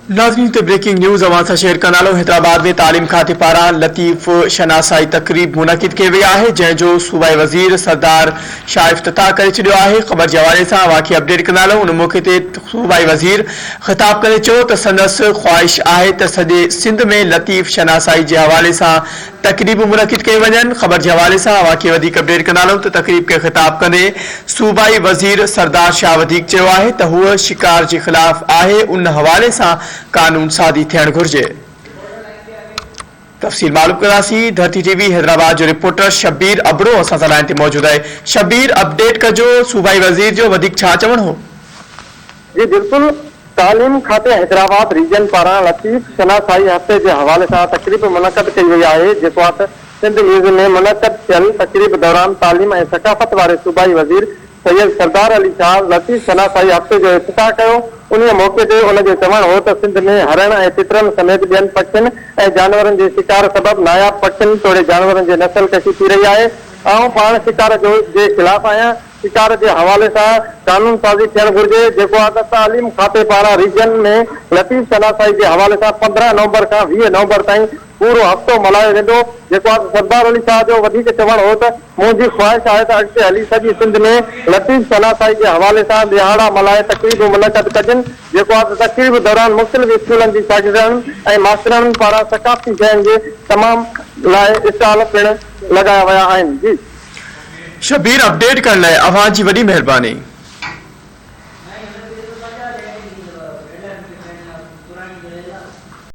ناظرين هتي breaking news اوهان سان شيئر ڪندا هلون حيدرآباد ۾ تعليم کاتي پاران لطيف شناسائي تقريب منعقد ڪئي وئي آهي جنهن جو صوبائي وزير سردار شاهه افتتاح ڪري ڇڏيو آهي خبر جي حوالي سان اوهان کي اپڊيٽ ڪندا هلون ان موقعي تي صوبائي وزير خطاب ڪندي چيو ته سندس خواهش آهي ته سڄي سنڌ ۾ لطيف شناسائي جي حوالي سان تقريبون منعقد ڪيون وڃن، خبر جي حوالي سان اوهان کي وڌيڪ اپڊيٽ ڪندا هلون ته تقريب کي خطاب ڪندي صوبائي وزير سردار شاهه وڌيڪ چيو آهي ته هو شڪار جي خلاف آهي ان حوالي سان قانون سازي ٿيڻ گهرجي. تفصيل معلوم ڪنداسين ڌرتي ٽي وي حيدرآباد جو رپورٽر شبير ابڙو اسان سان لائين تي موجود آهي شبير اپڊيٽ ڪجو صوبائي وزير جو وڌيڪ ڇا چوڻ هو. جي بلڪل، تعليم کاتي حيدرآباد ريجن پاران لطيف شناسائي هفتي جي حوالي سان تقريب منعقد ڪئي وئي آهي جيڪو آت سنڌ ميوزيم ۾ منعقد ٿيل تقريب دوران تعليم ۽ ثقافت واري صوبائي وزير سيد سردار علي شاهه لطيف شناسائي هفتي جو افتتاح ڪيو انهيء موقعي تي ان جو چوڻ هو ته سنڌ ۾ هرڻ ۽ تترن سميت ٻين پکين ۽ جانورن جي شڪار سبب ناياب پکين توڙي جانورن جي نسل ڪشي ٿي رهي آهي آئون پاڻ شڪار جو جي خلاف آهيان شڪار جي حوالي سان قانون سازي ٿيڻ گهرجي، جيڪو آ ته تعليم کاتي پاران ريجن ۾ لطيف شناسائي جي حوالي سان 15 نومبر کان 20 نومبر تائين پورو هفتو ملهايو ويندو، جيڪو آ ته سردار علي شاهه جو وڌيڪ چوڻ هو ته منهنجي خواهش آهي ته اڳتي هلي سڄي سنڌ ۾ لطيف شناسائي جي حوالي سان ڏهاڙا ملهائي تقريبون منعقد ڪجن، جيڪو آ ته تقريب دوران مختلف اسڪولن جي شاگردياڻين ۽ ماسترياڻين پاران ثقافتي شين جي تمام لاء اسٽال پڻ لڳايا ويا آهن. جي. شبير اپڊيٽ ڪرڻ لاء اوهان جي وڏي مهرباني.